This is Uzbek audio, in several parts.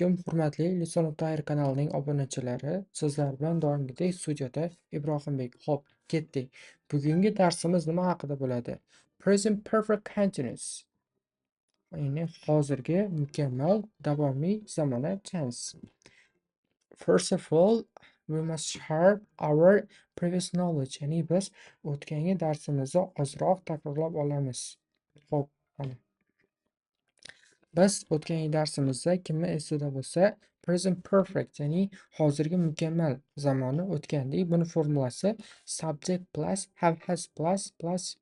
Alaykum, hurmatli Lisonov Tahir kanalining obunachilari. Sizlar bilan doimgidek studiyada Ibrohimbek. Xo'p, ketdik. Bugungi darsimiz nima haqida bo'ladi? Present Perfect Continuous. Ya'ni hozirgi mukammal davomiy zamona tense. First of all, we must sharp our previous knowledge. Ya'ni biz o'tgangi darsimizni ozroq takrorlab olamiz. Xo'p, mana. Biz o'tgan darsimizda kimni esida bo'lsa, present perfect, ya'ni hozirgi mukammal zamonni o'tgandik. Buni formulasi subject plus have has plus plus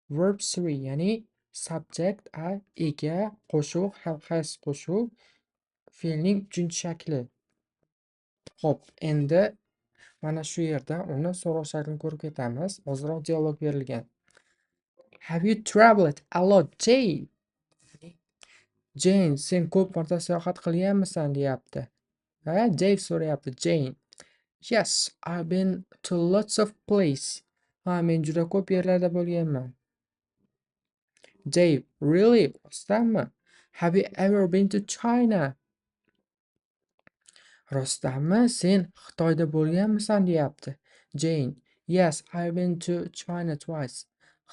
verb 3, ya'ni subject a ega qo'shuv have has qo'shuv fe'lning 3-shakli. Xo'p, endi mana shu yerda uni so'roq shaklini ko'rib ketamiz. Ozroq dialog berilgan. Have you traveled a lot, Jane? Jane, sen ko'p marta sayohat qilganmisan, deyapti. Ha, Dave so'rayapti Jane. Yes, I've been to lots of places. Ha, men juda ko'p yerlarda bo'lganman. Dave, really? Rostdanmi? Have you ever been to China? Rostdanmi? Sen Xitoyda bo'lganmisan, deyapti. Jane, yes, I've been to China twice.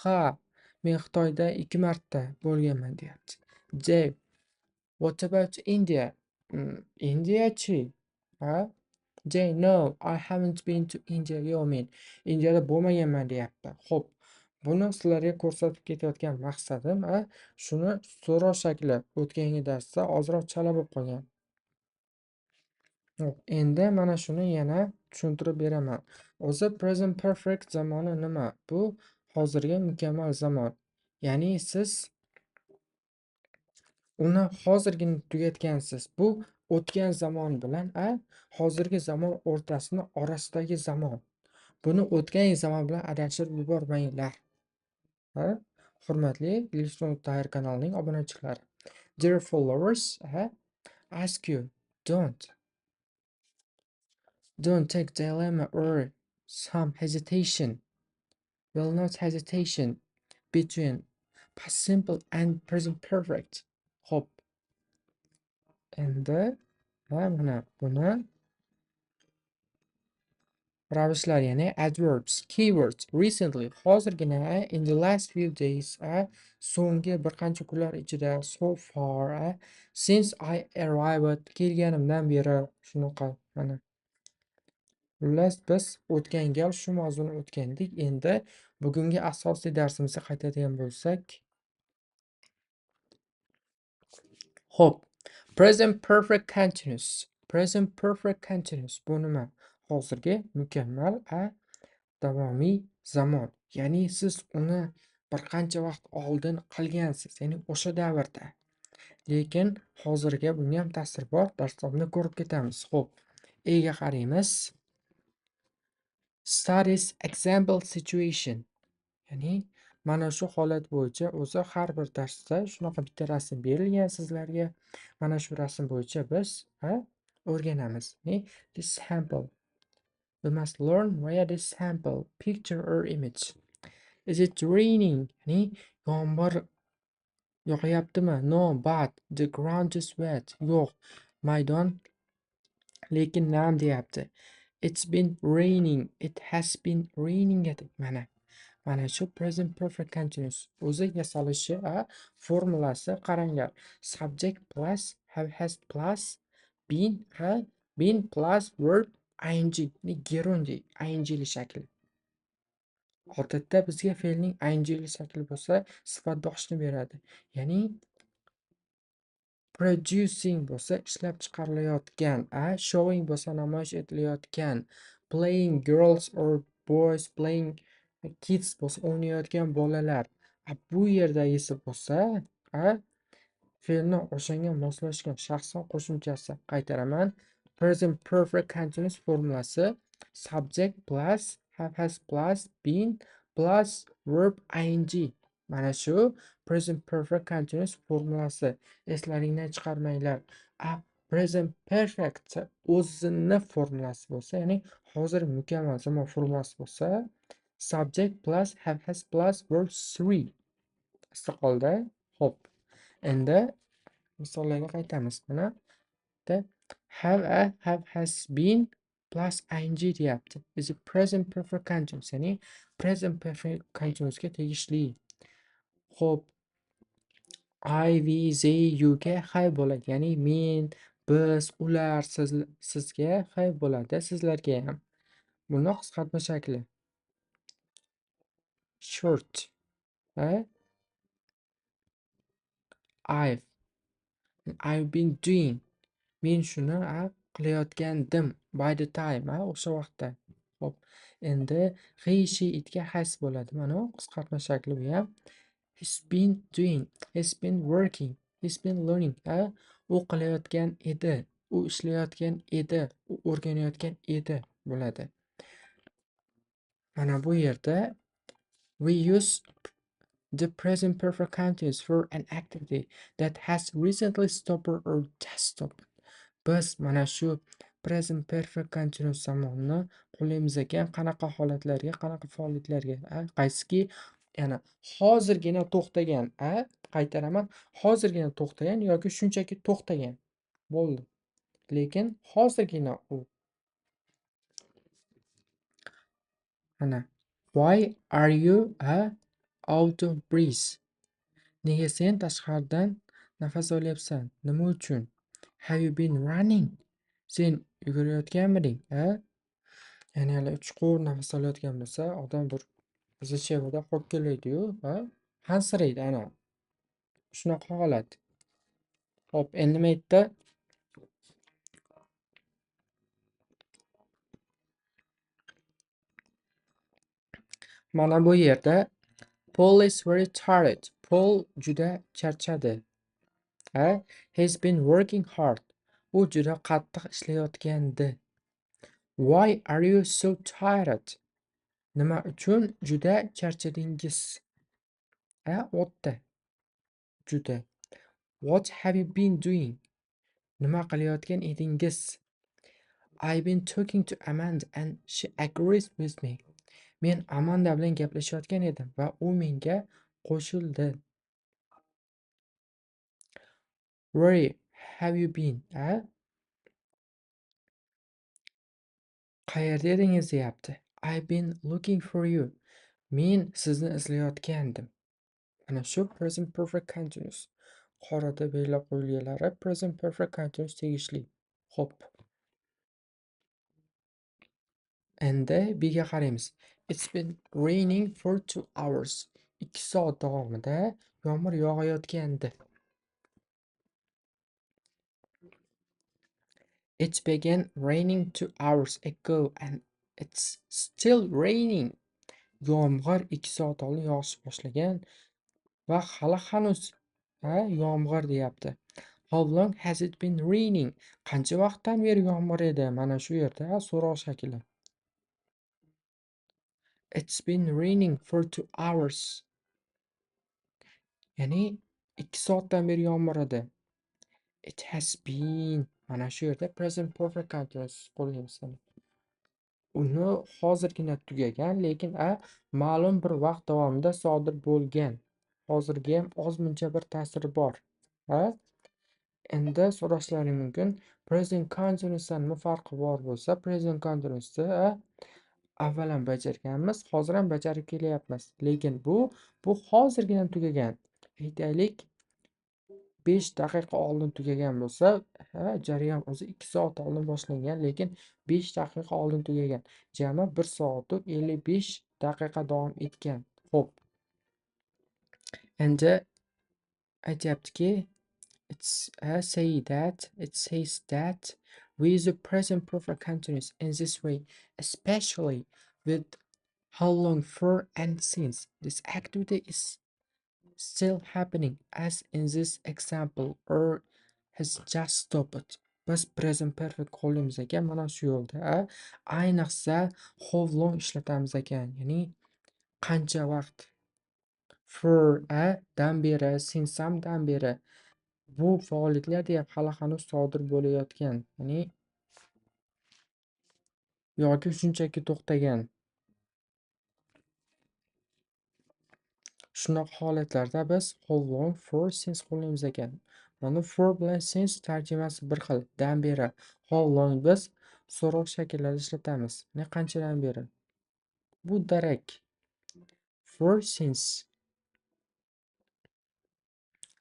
Ha, men Xitoyda 2 marta bo'lganman, deyapti. Dave, what about India? India-chi? Ha? Jane, no, I haven't been to India. Yo'q, men Indiyada bo'lmaganman, deyapti. Xo'p, buni sizlarga ko'rsatib ketayotgan maqsadim, shuni so'roq shakli o'tgangi darsda ozroq chala bo'lib qolgan. Xo'p, endi mana shuni yana tushuntirib beraman. O'zi present perfect zamoni nima? Bu hozirgi mukammal zamon. Ya'ni siz uni hozirgina tugatgansiz. Bu o'tgan zamon bilan hozirgi zamon o'rtasini orasidagi zamon. Buni o'tgan zamon bilan adashtirib yubormanglar. Ha? Hurmatli Lisonov Tahir kanalining obunachilari. Dear followers, ask you, don't take dilemma or some hesitation, will not hesitation between past simple and present perfect. Xo'p. Endi mana buni ravishlar, ya'ni adverbs, keywords, recently, hozirgina, in the last few days, so'nggi bir qancha kunlar ichida, so far, since I arrived, kelganimdan beri, shunaqa mana. Xullas, biz o'tgan gal shu mavzuni o'tgandik. Endi bugungi asosiy darsimizga qaytadigan bo'lsak, xo'p, present perfect continuous. Present perfect continuous bu nima? Hozirgi mukammal davomiy zamon. Ya'ni siz uni bir qancha vaqt oldin qilgansiz, ya'ni o'sha davrda. Lekin hozirga bunga ham ta'sir bor. Dars davomida ko'rib ketamiz. Xo'p, E ga qaraymiz. Studies example situation. Ya'ni mana shu holat bo'yicha o'zi har bir darsda shunaqa bitta rasm berilgan sizlarga. Mana shu rasm bo'yicha biz o'rganamiz. Ya'ni this sample. We must learn via this sample, picture or image. Is it raining? Ya'ni yomg'ir yog'yaptimi? No, but the ground is wet. Yo'q, maydon lekin nam, deyapti. It's been raining. It has been raining. Mana. Mana shu present perfect continuous o'zi yasalishi, formulasi qaranglar. Subject plus have has plus been, been plus verb ing, ya'ni gerundi, ingli shakli. Odatda bizga fe'lning ingli shakli bo'lsa, sifatdoshni beradi. Ya'ni producing bo'lsa ishlab chiqarilayotgan, showing bo'lsa namoyish etilayotgan, playing girls or boys, playing kids bo'lsa o'ynayotgan bolalar. Bu yerdagisi bo'lsa, fe'lni o'shanga moslashgan shaxsan qo'shimchasi. Qaytaraman. Present perfect continuous formulasi subject plus have has plus been plus verb ing. Mana shu present perfect continuous formulasi. Eslaringdan chiqarmanglar. Present perfect o'zini formulasi bo'lsa, ya'ni hozir mukammal zamon formulasi bo'lsa, subject plus have has plus verb 3. Esda qoldi. Xo'p. Endi misollarga qaytamiz. Mana deyapti? Have a, have has been plus ing deyapti. Is a present perfect continuous, ya'ni present perfect continuousga tegishli. Xo'p, I, V, Z, U ga have bo'ladi, ya'ni men, biz, ular, sizga have bo'ladi, sizlarga ham. Buni qisqartma shakli. Short. Ha? I've been doing. Men shuni qilayotgandim by the time, o'sha vaqtda. Xo'p, endi he, she, itga has bo'ladi. Mana bu qisqartma shakli bu ham. He's been doing, he's been working, he's been learning. U qilayotgan edi, u ishlayotgan edi, u o'rganayotgan edi bo'ladi. Mana bu yerda we use the present perfect continuous for an activity that has recently stopped or just stopped. Biz mana shu present perfect continuous zamonni qo'llaymiz ekan qanaqa holatlarga, qanaqa faoliyatlarga, qaysiki, ya'ni hozirgina to'xtagan, qaytaraman, hozirgina to'xtagan yoki shunchaki to'xtagan bo'ldi. Lekin hozirgina u. Mana why are you out of breath? Nega sen tashqaridan nafas olyapsan? Nima uchun? Have you been running? Sen yugurayotganmiding? Ya'ni hali chuqur nafas olayotgan bo'lsa, odam bir zachevada ho'kkalaydi-yu, hansiraydi ana. Shunaqa holat. Xo'p, endi nima aytdi? Mana bu yerda Paul is very tired. Paul juda charchadi. He's been working hard. U juda qattiq ishlayotgandi. Why are you so tired? Nima uchun juda charchadingiz? O'tdi. Juda. What have you been doing? Nima qilayotgan edingiz? I've been talking to Amanda and she agrees with me. Men Amanda bilan gaplashayotgan edim va u menga qo'shildi. Where have you been? Qayerda edingiz deyapti. I've been looking for you. Men sizni izlayotgandim. Mana shu present perfect continuous. Qorada belgilab qo'yilganlari present perfect continuous tegishli. Xo'p. Endi B ga qaraymiz. It's been raining for 2 hours. 2 soat davomida yomg'ir yog'ayotgandi. It began raining 2 hours ago and it's still raining. Yomg'ir 2 soat oldin yog'ish boshlagan va hali hanuz yomg'ir deyapti. How long has it been raining? Qancha vaqtdan beri yomg'ir edi? Mana shu yerda so'roq shakli. It's been raining for 2 hours. Ya'ni 2 soatdan beri yomg'ir edi. It has been. Mana shu yerda present perfect continuous qo'llaymiz. Uni hozirgina tugagan, lekin ma'lum bir vaqt davomida sodir bo'lgan. Hozirgi ham ozmuncha bir ta'siri bor. Endi so'rashlaring mumkin. Present continuousdan nima farqi bor bo'lsa, present continuousni avval ham bajarganmiz, hozir ham bajarib kelyapmiz. Lekin bu hozirgina tugagan. Aytaylik, 5 daqiqa oldin tugagan bo'lsa, jarayon o'zi 2 soat oldin boshlangan, lekin 5 daqiqa oldin tugagan. Jami 1 soat 55 daqiqa davom etgan. Xo'p. Endi aytyaptiki, it says that we use the present perfect continuous in this way, especially with how long for and since this activity is still happening, as in this example, or has just stopped. Biz present perfect qo'llaymiz ekan mana shu yo'lda, ayniqsa how long ishlatamiz ekan, ya'ni qancha vaqt for dan beri, since dan beri bu faoliyatlar deyap hali hanuz sodir bo'layotgan, ya'ni yoki shunchaki to'xtagan. Shunaqa holatlarda biz how long for since qo'llaymiz ekan. Mana for bilan since tarjimasi bir xil, dan beri. How long biz so'roq shakllarida ishlatamiz. Ne qanchadan beri? Bu darak. For since.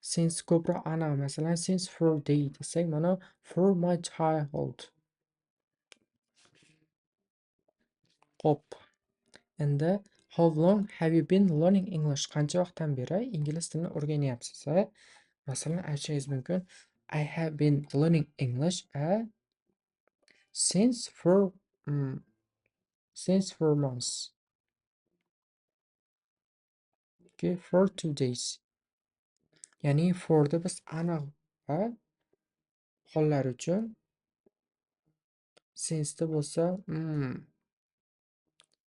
Since ko'proq aniq, masalan, since 4 day desak, mana for my childhood. Xo'p. Endi how long have you been learning English? Qancha vaqtdan beri ingliz tilini o'rganyapsiz, a? Masalan, aytishingiz mumkin, I have been learning English, a, since 4 months. Okay, for 2 days. Ya'ni forda biz aniq va hollar uchun, since'da bo'lsa,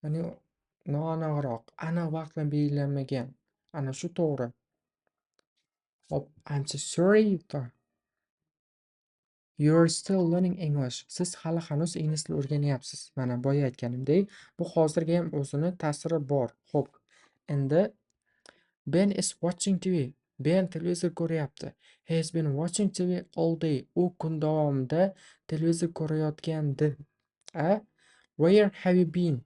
ya'ni noaniqroq, aniq vaqt bilan belgilanmagan. Ana shu to'g'ri. Hop, I'm so sorry. You're still learning English. Siz hali hanuz ingliz tilini o'rganyapsiz. Mana boya aytganimdek, bu hozirga ham o'zini ta'siri bor. Xo'p, endi Ben is watching TV. Ben televizor ko'ryapti. He has been watching TV all day. U kun davomida televizor ko'rayotgandi. A? Where have you been?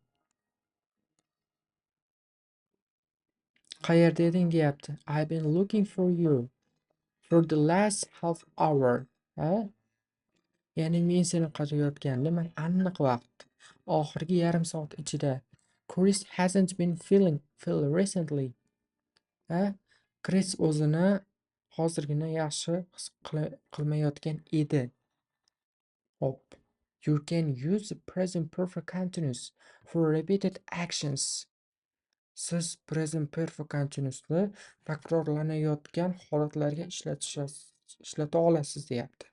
Qayerda eding deyapti. I've been looking for you for the last half hour. A? Ya'ni men seni qidirayotgandim, aniq vaqt. Oxirgi yarim soat ichida. Chris hasn't been feeling feel recently. A? Chris o'zini hozirgina yaxshi his qilmayotgan edi. Hop. You can use the present perfect continuous for repeated actions. Siz present perfect continuousni takrorlanayotgan holatlarga ishlata olasiz deyapti.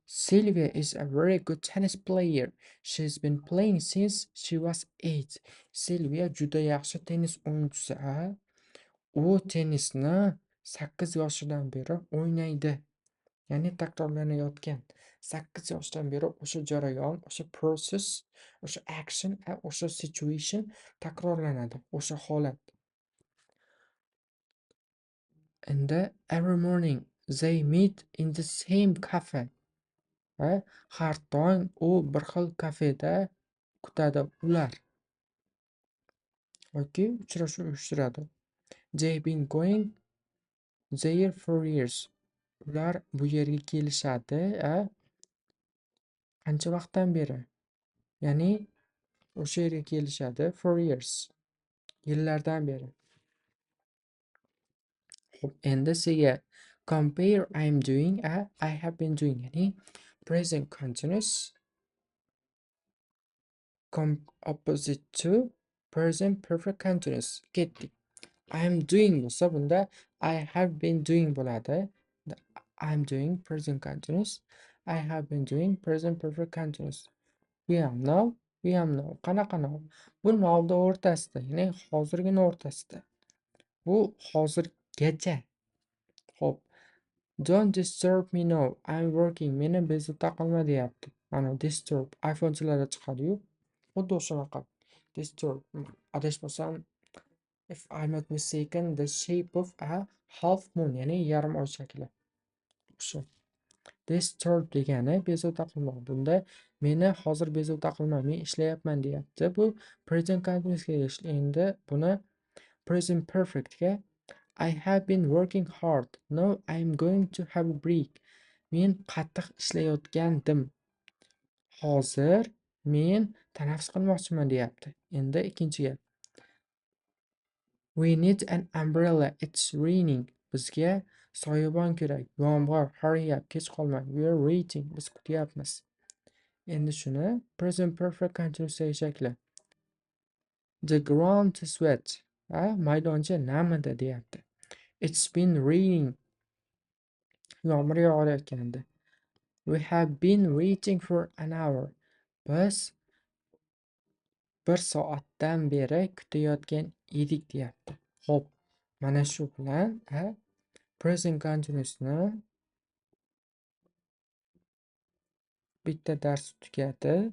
Sylvia is a very good tennis player. She's been playing since she was 8. Sylvia juda yaxshi tennis o'yinchisi. A? U tennisni 8 yoshidan beri o'ynaydi. Ya'ni takrorlanayotgan. 8 yoshdan beri o'sha jarayon, o'sha process, o'sha action, o'sha situation takrorlanadi, o'sha holat. Endi every morning they meet in the same cafe. Va har tong u bir xil kafeda kutadi ular. Yoki uchrashuv uyushtiradi. They've been going there for years. Ular bu yerga kelishadi, a? Qancha vaqtdan beri? Ya'ni o'sha yerga kelishadi for years. Yillardan beri. Xo'p, endi sizga compare I am doing, a, I have been doing, ya'ni present continuous opposite to present perfect continuous. Ketdik. I am doing bo'lsa, bunda I have been doing bo'ladi. I am doing present continuous. I have been doing present perfect continuous. We am now, we am now. Qanaqa now? Bu nowda o'rtasida, ya'ni hozirgina o'rtasida. Bu hozirgacha. Xo'p. Don't disturb me now. I'm working. Meni bezovta qilma deyapti. Mana disturb iPhone'chilarda chiqadi-yu. Xuddi o'shanaqa. Disturb. Adashmasam, if I'm not mistaken, the shape of a half moon, ya'ni yarim oy shakli. O'sha. Disturb degani bezovta qilmoq. Bunda meni hozir bezovta qilma, men ishlayapman deyapti. Bu present continuousga tegishli. Endi buni present perfectga I have been working hard. Now I am going to have a break. Men qattiq ishlayotgandim. Hozir men tanaffus qilmoqchiman deyapti. Endi ikkinchi gap. We need an umbrella. It's raining. Bizga soyabon kerak. Yomg'ir. Hurry up. Kech qolmang. We are waiting. Biz kutyapmiz. Endi shuni present perfect continuous shakli. The ground is wet. Ha, maydoncha namida deyapti. It's been raining. Yomg'ir yog'ayotgandi. We have been waiting for an hour. Biz 1 soatdan beri kutayotgan edik deyapti. Xo'p, mana shu bilan present continuousni bitta dars tugadi.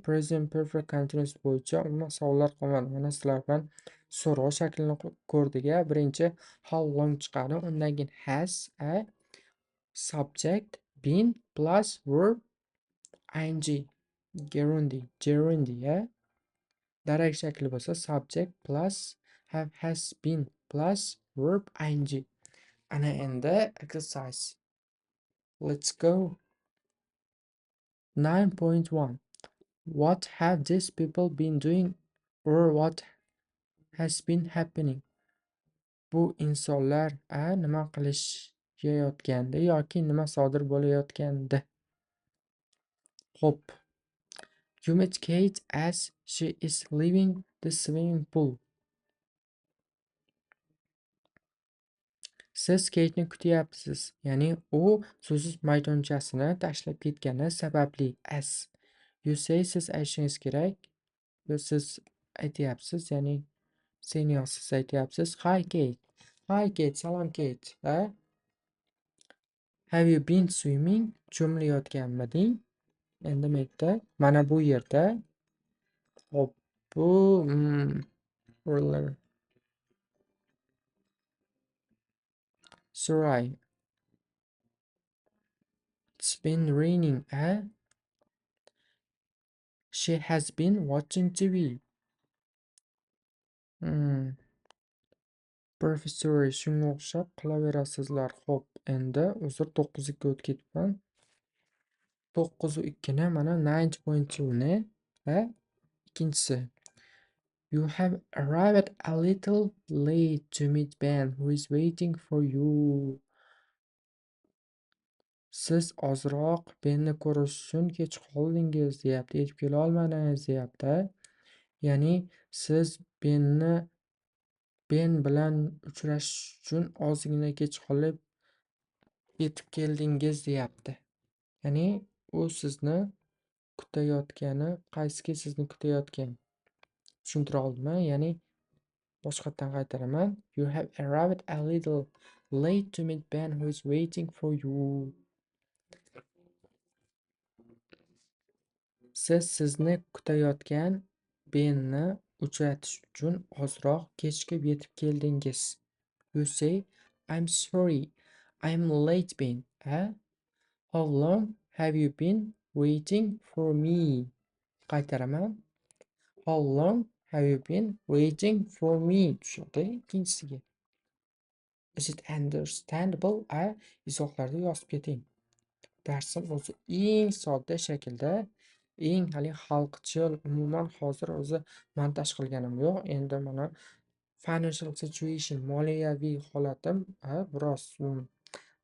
Present perfect continuous bo'yicha umuman savollar qolmadi. Mana sizlar bilan So'rov shaklini ko'rdik. Birinchi how long chiqadi, undan keyin has a subject been plus verb ing gerundi, gerundi ya. Darak shakli bo'lsa subject plus have has been plus verb ing. Ana endi exercise. Let's go. 9.1. What have these people been doing or what has been happening? Bu insonlar nima qilishayotgandi yoki nima sodir bo'layotgandi? Xo'p. You meet Kate as she is leaving the swimming pool. Siz Kate'ni kutyapsiz, ya'ni u suzish maydonchasini tashlab ketgani sababli as. You say siz aytishingiz kerak. Yo siz aytyapsiz, ya'ni sen yo siz aytyapsiz. Hi Kate. Hi Kate, salom Kate. Ha? Have you been swimming? Cho'milayotganmiding? Endi bu yerda, mana bu yerda. Xo'p, bu roller. Sorry. It's been raining, eh? She has been watching TV. Professor, shunga o'xshab qilaverasizlar. Xo'p, endi uzr 9.2 o'tib ketibman. 9.2 ni mana 9.2 ni, ha? Ikkinchisi. You have arrived a little late to meet Ben, who is waiting for you. Siz ozroq Benni ko'rish uchun kech qoldingiz deyapti, yetib kela olmadingiz deyapti. Ya'ni siz Ben bilan uchrashish uchun ozgina kech qolib yetib keldingiz deyapti. Ya'ni u sizni kutayotgani, qaysiki sizni kutayotgan. Tushuntira oldimmi? Ya'ni boshqatdan qaytaraman. You have arrived a little late to meet Ben, who is waiting for you. Siz sizni kutayotgan Benni uchratish uchun ozroq kechikib yetib keldingiz. You say, I'm sorry, I'm late, Ben. A? How long have you been waiting for me? Qaytaraman. How long have you been waiting for me? Tushundik ikkinchisiga. Is it understandable? A? Izohlarda yozib keting. Darsim o'zi eng sodda shaklda, eng hali xalqchil, umuman hozir o'zi montaj qilganim yo'q. Endi mana financial situation, moliyaviy holatim, biroz,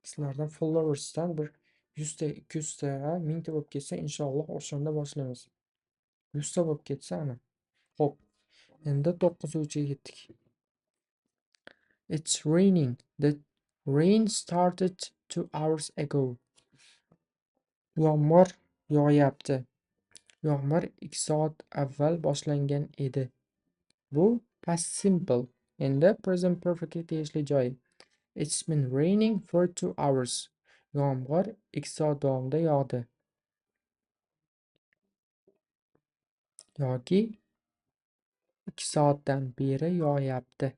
sizlardan followersdan bir 100 ta, 200 ta, 1000 ta bo'lib ketsa, inshaalloh o'shanda boshlaymiz. 100 ta bo'lib ketsa ana. Xo'p, endi 9-ga yetdik. It's raining. The rain started 2 hours ago. Yomg'ir yog'yapti. Yomg'ir 2 soat avval boshlangan edi. Bu past simple. Endi present perfectga tegishli joyi. It's been raining for 2 hours. Yomg'ir 2 soat davomida yog'di. Yoki 2 soatdan beri yog'yapti.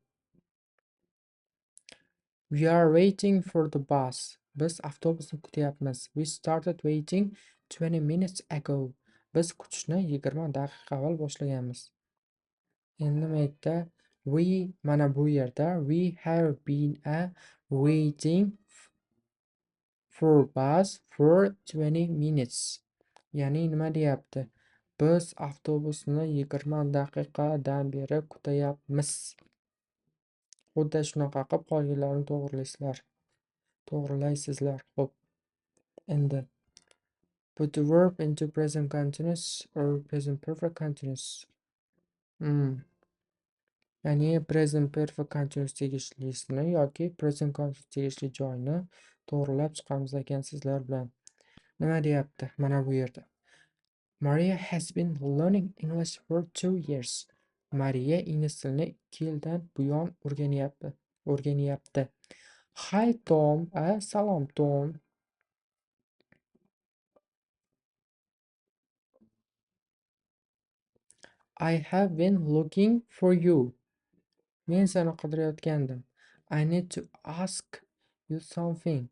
We are waiting for the bus. Biz avtobusni kutyapmiz. We started waiting 20 minutes ago. Biz kutishni 20 daqiqa avval boshlaganmiz. Endi bu yerda we, mana bu yerda we have been a waiting for bus for 20 minutes. Ya'ni nima deyapti? Biz avtobusni 20 daqiqadan beri kutyapmiz. Xuddi shunaqa qilib qolganlarini to'g'rilaysizlar. To'g'rilaysizlar. Xo'p. Endi put the verb into present continuous or present perfect continuous. Ya'ni present perfect continuous tegishlisini yoki present continuous tegishli joyini to'g'rilab chiqamiz ekan sizlar bilan. Nima deyapti mana bu yerda? Maria has been learning English for 2 years. Maria ingliz tilini 2 yildan buyon o'rganyapti. Hi Tom, salom Tom. I have been looking for you. Men seni qidirayotgandim. I need to ask you something.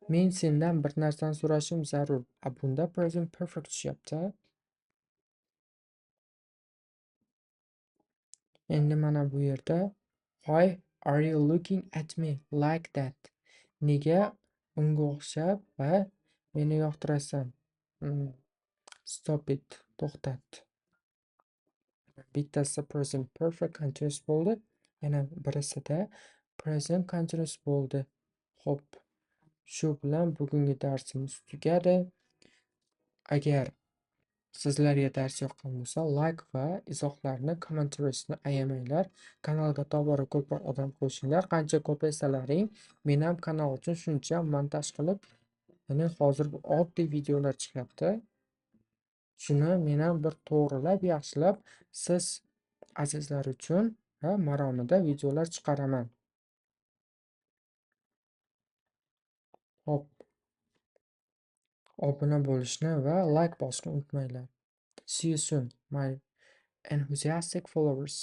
Men sendan bir narsani so'rashim zarur. A bunda present perfect tushyapti. Endi mana bu yerda why are you looking at me like that? Nega unga o'xshab va meni yoqtirasan? Stop it. To'xtat. Bittasi present perfect continuous bo'ldi. Yana birisida present continuous bo'ldi. Xo'p, shu bilan bugungi darsimiz tugadi. Agar sizlarga dars yoqqan bo'lsa, like va izohlarni, kommentariyasini ayamanglar. Kanalga tobora ko'proq odam qo'shinglar. Qancha ko'paysalaring, men ham kanal uchun shuncha montaj qilib, ya'ni hozir bu oddiy videolar chiqyapti. Shuni men ham bir to'g'rilab, yaxshilab siz azizlar uchun va maromida videolar chiqaraman. Xo'p. Obuna bo'lishni va like bosishni unutmanglar. See you soon, my enthusiastic followers.